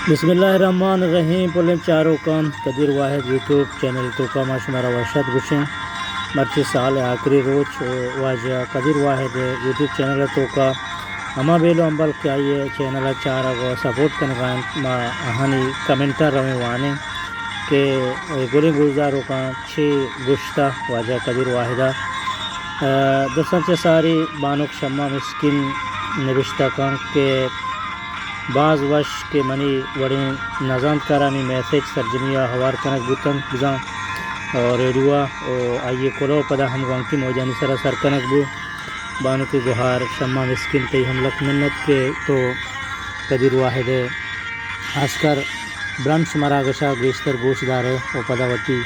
بسم اللہ الرحمن الرحیم۔ پلیں چاروکاں، قدیر واحد یوٹیوب چینل توکا ما شمارا وش آت گوشیں۔ مرچی سال آخری روچ و واجہ قدیر واحد یوٹیوب چینل توکا ہما بیلو ہمبل کہ آئی چینل چارگ و سپورٹ کنگا انت، ما آہانی کمنٹا رویں وانیں کہ گلیں گوشداروکاں چے گوشتہ واجہ قدیر واحدا۔ ء، درستاں چہ ساری بانک شمع مسکین نبشتہ کنت کہ باز وش کہ منی وڑیں نزانتکارانی میسج سرجمی ء ہوار کنگ بوتنت بزاں ء ریڈیو ء و آئی ء کلو پدا ہم گوانکی موجانی سرا سر کنگ بو۔ بانک گہار شمع مسکین تئی ہم لک منت کہ تو قدیر واحد ء آسکر برنس مراگش ء گیشتر گوش دارئے و پدا وتی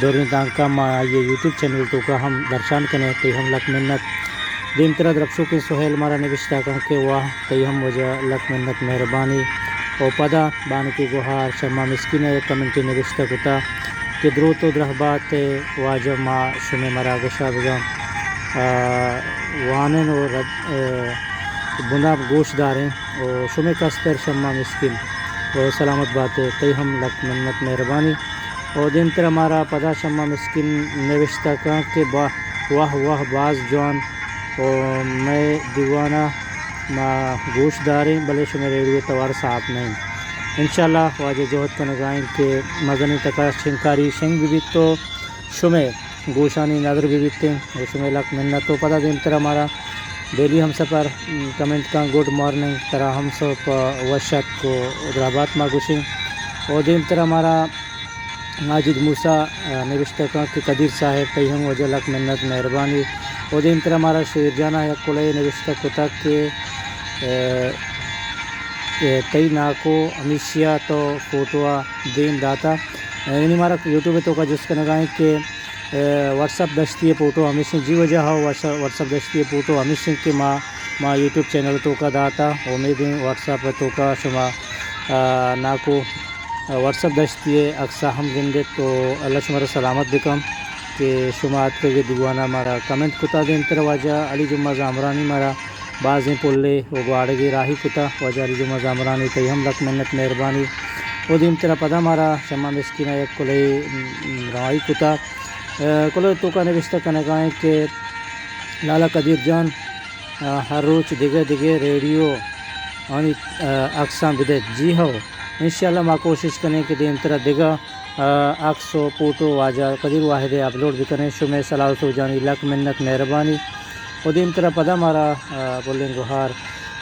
دوریں تانکاں ما آئی ء یوٹیوب چینل توکا ہم درشان کنیں، تئی ہم لک منت۔ دیمترا درپشوکیں سہیل مارا نبشتہ کن کہ واہ، تئی ہم واجہ لک منت، مہربانی۔ و پدا بانکی گوہار شما مسکین ء یک کمنٹے نبشتہ کتا کہ دروت و درہبات ء واجہ ما شمے مراگش ء بزاں، آ، وانن و رد-، آ، بنداں گوش داریں۔ و شمے کستر شما مسکین و سلامت باتے، تئی ہم لک منت مہربانی۔ و دیمترا مارا پدا شما مسکین نوشتہ کن کہ واہ واہ واہ باز جوان و مئے دیوانا ما گوش داریں، بلے شمے ریڈیو توار ساپ نہ انت۔ انشاءاللہ واجہ جہد کنگا انت کہ مزنیں تکا شنگکاری شنگ بہ بیت تو شمئے گوشانی ندر بہ بیتیں و شمئے لک منت و پدا دیمترا مارا ڈیلی ہمسفر، م، کمنٹ کن، گڈ مارننگ، ترا ہم سہب وش اتک و درہبات ما گوشیں۔ و دیمترا مارا ماجد موسی، ا، نوشتہ کن کہ قدیر صاحب تئی ہم واجہ لک منت مہربانی۔ و دیمترا مارا شیر جانا یک کلہے نوشتہ کتگ کہ، ا، ا، تئی ناکو ہمیشیا تو فوٹو ء دیم داتا۔ یعنی مارا یوٹیوب ء توکا جست کنگا انت کہ، ء، واٹس اپ دشتی ء فوٹو ہمیش انت۔ جی واجہ ہو، واٹس، واٹس اپ دشتی ء فوٹو ہمیش انت کہ ما، ما یوٹیوب چینل توکا داتا۔ امید انت واٹس اپ ء توکا شما، ء، ناکو، ء، واٹس اپ دشتی ء عکس ء ہم گندت تو اللہ شمارا سلامت بکن کہ شما اتکگ ء دیوانا مارا کمنٹ کتا۔ دیمتر واجہ علی جمعہ زامرانی مارا بازیں پلے و گواڑگے راہی کتا۔ واجہ علی جمعہ زامرانی تئی ہم لک منت مہربانی۔ و دیمترا پدا مارا شما مسکینا یک کلہے، م، روائی کتا۔ ء، کلہے توکا نوشتہ کنگا انت کہ لالا قدیر جان، ء، ہر روچ دگہ دگہ ریڈیو آنی، ء، عکساں بدئیت۔ جی ہو، انشاءاللہ ما کوشش کنیں کہ دیمترا دگہ ء، عکس و فوٹو واجہ قدیر واحد ء اپلوڈ بکنیں۔ شمئے سلاہ و سوجانی لک منت مہربانی۔ و دیمترا پدا مارا، ء، پلیں گوہار،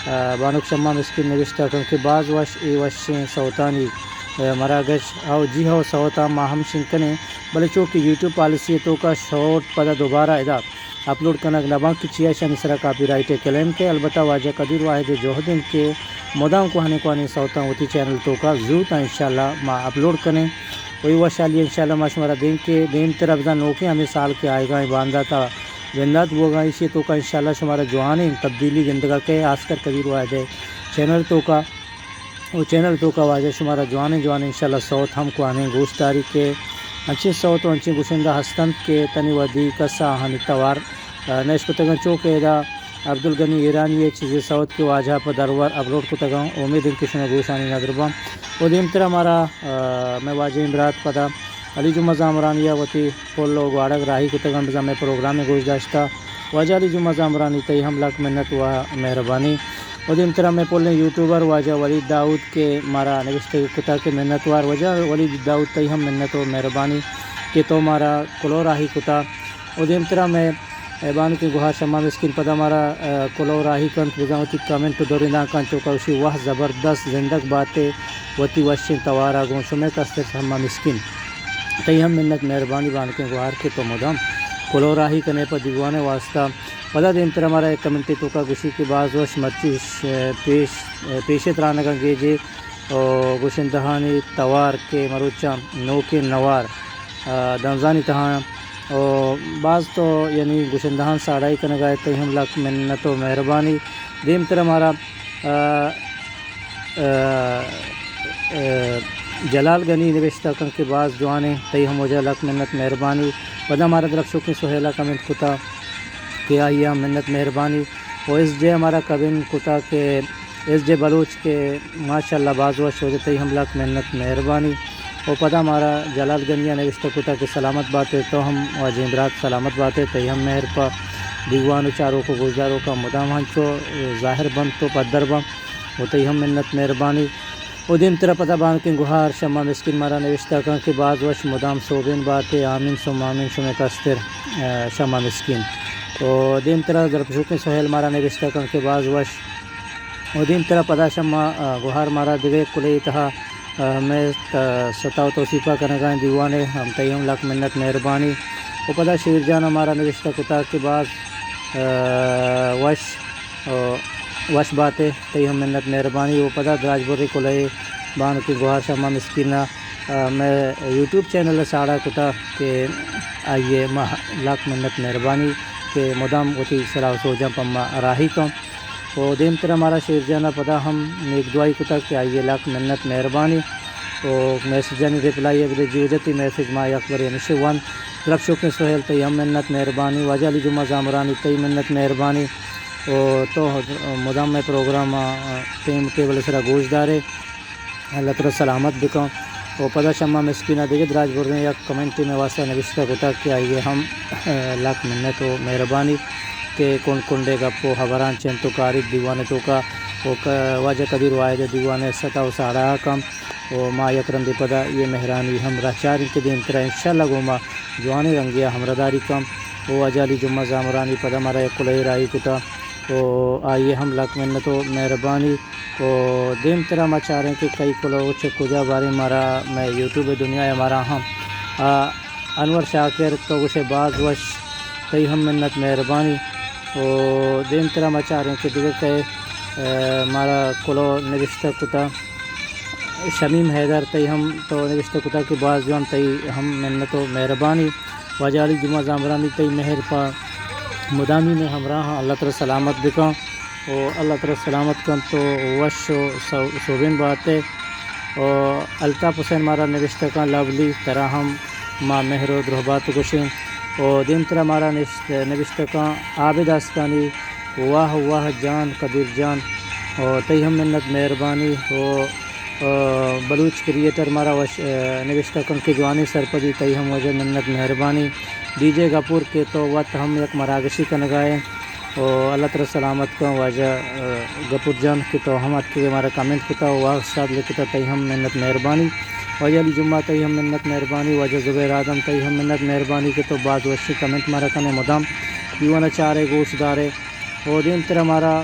ء، بانک شما مسکین نوشتہ کن کہ باز وش اے وشیں سوتانی، ء، مراگش۔ او جی ہو، سوتاں ما ہم شنگ کنیں، بلے چو کہ یوٹیوب پالیسی ء توکا شارٹ پدا دوبارہ ادا اپلوڈ کنگ نہ باں کہ چیا ایشانی سرا کاپی رائٹ ء کلیم کئے۔ البتہ واجہ قدیر واحد ء جہد انت کہ مدام کوہنیں کوہنیں سوتاں وتی چینل توکا زوت آں انشاءاللہ ما اپلوڈ کنیں۔ وہی وشحالی انشاءاللہ ما شمارا دیں کہ دیمترا بزاں نوکیں ہمے سال کہ آئیگا ایں باندات ء بندات بوگا، ایشی توکا انشاءاللہ شمارا جوانیں تبدیلی گندگا کئے، آسکر قدیر واحد ء چینل توکا۔ و چینل توکا واجہ شمارا جوانیں جوانیں انشاءاللہ سوت ہم کوہنیں گوش داری کہ انچیں سوت و انچیں گشندہ ہست انت کہ تنی ودی کس آہانی توار، ء، نہ اشکتگ انت۔ چو کہ ادا عبدالغنی ایرانی ء چیزے سوت کہ واجہ پہ درور اپلوڈ کتگ انت، امید انت کہ شمئے گوشانی ندر باں۔ و دیمترا مارا، ء، مئے واجہیں برات پدا علی جمعہ زامرانی ء وتی پل و گواڑگ راہی کتگ انت، بزاں مئے پروگرام ء گوش داشتہ۔ واجہ علی جمعہ زامرانی تئی ہم لک منت و مہربانی۔ و دیمترا مئے پلیں یوٹیوبر واجہ ولید داؤد کہ مارا نوشتگ کتا کہ منتوار واجہ ولید داؤد تئی ہم منت و مہربانی کہ تو مارا کلو راہی کتا۔ و دیمترا مئے بانکیں گوہار شما مسکین پدا مارا، ء، کلو راہی کنت، بزاں وتی کمنٹ و دوریں دانکاں چوکا گوشی واہ زبردست زندگ باتے وتی وشیں توارا گوں شمئے کستر شما مسکین۔ تئی ہم منت مہربانی بانکیں گوہار کہ تو مدام کلو راہی کنے پہ دیوان ء واسطہ۔ پدا دیمترا مارا یک کمنٹے توکا گوشی کہ باز وش مرچی ش-، پیش، پیش ء ترانگاں گیجے و گشندہانی توار کہ مروچاں نوکیں نوار، ء، دنزانی تہا و باز تو یعنی گشندہان ساڑائی کنگا ات، تئی ہم لک منت و مہربانی۔ دیمترا مارا، ء، ء، ء، جلال گنی نوشتہ کن کہ باز جوانیں، تئی ہم واجہ لک منت مہربانی۔ پدا مارا درپشوکیں سہیلا کمنٹ کتا کہ آئی ہم منت مہربانی۔ و ایس جے مارا کمنٹ کتا کہ ایس جے بلوچ کہ ماشاءاللہ باز وش، واجہ تئی ہم لک منت مہربانی۔ و پدا مارا جلال گنی ء نوشتہ کتا کہ سلامت باتے، تو ہم واجہیں برات سلامت باتے، تئی ہم مہر پہ دیوان و چاروک و گوشداروکاں مدام ہنچو ظاہر بنت و پدر بنت، و تئی ہم منت مہربانی۔ و دیمترا پدا بانکیں گوہار شمع مسکین مارا نوشتہ کن کہ باز وش، مدام سوبین باتے، آمین ثم آمین شمے کستر، ء، شمع مسکین۔ و دیمترا درپشوکیں سہیل مارا نوشتہ کن کہ باز وش۔ و دیمترا پدا شما، ء، گوہار مارا دگہ کلے تہا، ء، ہمے ت-، ستا و توسیپا کنگا ایں دیوانے، ہم تئی ہم لک منت مہربانی۔ و پدا شیر جان مارا نوشتہ کتا کہ باز، ء، وش، ء، وش باتے، تئی ہم منت مہربانی۔ و پدا دراجبریں کلے بانکیں گوہار شما مسکینا، ء، مئے یوٹیوب چینل ساڑا کتا کہ آئیے ما لک منت مہربانی کہ مدام وتی صلاح و سوجاں پہ ما راہی کن۔ و دیمترا مارا شیر جان ء پدا ہم نیک دعائی کتگ کہ آئی ء لک منت مہربانی۔ و میسجانی ریپلائی ء بدے جی، واجہ تئی میسج ما یک برے ہمیشہ ونت۔ درپشوکیں سہیل تئی ہم منت مہربانی۔ واجہ علی جمعہ زامرانی تئی منت مہربانی۔ و تو مدام مئے پروگرام ء ٹیم ٹیبل ء سرا گوش دارے۔ اللہ ترا سلامت بکن۔ و پدا شما مسکین ء دگہ دراج بریں یک کمنٹے مئے واسطہ نبشتہ کتگ کہ آئی ء ہم لک منت و مہربانی کہ کنڈ کنڈے گپ و ہبراں چنت و کاریت دیوان ء توکا و ک-، واجہ قدیر واحد ء دیوان ء ستا و ساڑا کن و ما یک رندے پدا اے مہرانی ہم راہ چاریں کہ دیمترا انشاءاللہ گوں ما جوانیں رنگے ء ہمراہداری کن و واجہ علی جمعہ زامرانی پدا مارا یک کلہے راہی کتا و آئی ء ہم لک منت و مہربانی۔ و دیمترا ما چاریں کہ کئی کلو چہ کجا باریں مارا مئے یوٹیوب دنیا ء مارا ہم۔ آ، انور شاکر تو گوشے باز وش، تئی ہم منت مہربانی۔ و دیمترا ما چاریں کہ دگہ کئے، ء، مارا کلو نبشتہ کتا۔ شمیم حیدر تئی ہم تو نبشتہ کتا کہ باز جوان، تئی ہم منت و مہربانی۔ واجہ علی جمعہ زامرانی تئی مہر پہ مدامی مئے ہمراہ، اللہ ترا سلامت بکن و اللہ ترا سلامت کن تو وش و سو-، سوبین باتے۔ و الطاف حسین مارا نوشتہ کن لولی ترا ہم ما مہر و درہبات گوشیں۔ و دیمترا مارا نش-، نوشتہ کن عابد آسکانی، واہ واہ جان قدیر جان، و تئی ہم منت مہربانی۔ و ء، بلوچ کریئیٹر مارا وش-، ء، نبشتہ کن کہ جوانیں سرپدی، تئی ہم واجہ منت مہربانی۔ ڈی جے گپور کہ تو وت ہم یک مراگشی کنگا ئے و اللہ ترا سلامت کن واجہ، ء، گپور جان کہ تو ہم اتکگے مارا کمنٹ کتا و واہ استاد لکھتا، تئی ہم منت مہربانی۔ واجہ علی جمعہ تئی ہم منت مہربانی، واجہ زبیر آدم تئی ہم منت مہربانی کہ تو باز وشی کمنٹ مارا کنے مدام دیوانہ چارے گوش دارے۔ و دیمترا مارا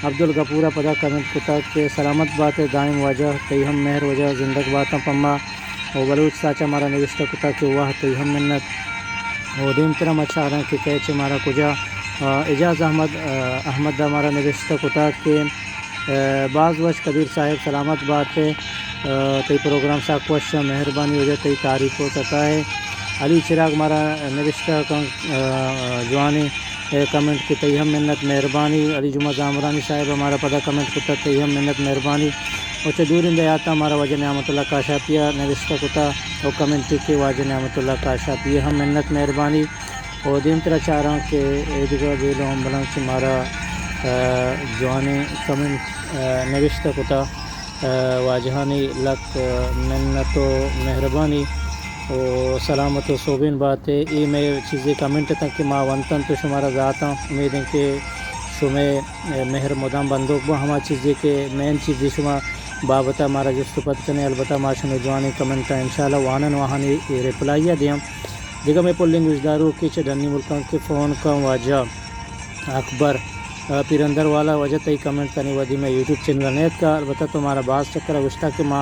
عبدالغفور ء پدا کمنٹ کتگ کہ سلامت بات ئے دائم واجہ، تئی ہم مہر واجہ زندگ باتاں پما۔ و بلوچ ساچ ء مارا نوشتہ کتگ کہ واہ تئی ہم منت۔ و دیمترا ما چاراں کہ کئے چہ مارا کجا، آ، اعجاز احمد، آ، احمد ء مارا نوشتہ کتگ کہ، آ، باز وش قدیر صاحب سلامت بات ئے۔ آ، تئی پروگرام سک وش ء، مہربانی واجہ تئی تعریف و ستا ئے۔ علی چراگ مارا نوشتہ کن، آ، جوانیں اے کمنٹ کہ تئی ہم منت مہربانی۔ علی جمعہ زامرانی صاحب ء مارا پدا کمنٹ کتا، تئی ہم منت مہربانی۔ و چہ دوریں دیہاتاں مارا واجہ نعمت اللہ کاشاپی ء نوشتہ کتا و کمنٹ کہ واجہ نعمت اللہ کاشاپی ء ہم منت مہربانی۔ و دیمترا چاراں کہ اے دگہ بیلو ہم بلان کہ مارا، آ، جوانیں کمنٹ، آ، نوشتہ کتا۔ ء واجہانی لک منت و مہربانی و سلامت و سوبین بات ئے۔ اے مئے چیزے کمنٹ اتنت کہ ما ونتن تو شمارا داتاں۔ امید انت کہ شمئے مہر مدام بندوک باں۔ ہما چیزے کہ مین چیزے شما بابت ء مارا جست و پد کنے، البتہ ما شمئے جوانیں کمنٹاں انشاءاللہ وانن و آہانی ریپلائی ء دیاں۔ دگہ مئے پلیں گوشداروکے چہ ڈنی ملکاں کہ فون کن واجہ اکبر، آ، پیرندر والا، واجہ تئی کمنٹ تنی ودی مئے یوٹیوب چینل ء نیتکا، البتہ تو مارا باز چکر ء گوشتا کہ ما،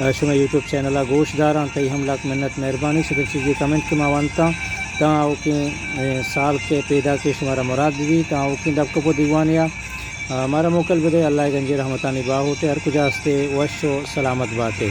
آ، شمئے یوٹیوب چینل ء گوش داراں، تئی ہم لک منت مہربانی۔ شتر چیزی کمنٹ کہ ما ونتاں، تاں آوکیں، اے، سال کہ پیداک شمارا مراد بی، تاں آوکیں دپ کپو دیوانے ء، آ، مارا موکل بدے۔ اللہ ء گنجی رحمتانی باہوٹ ء ہر کجا ہستے وش و سلامت باتے۔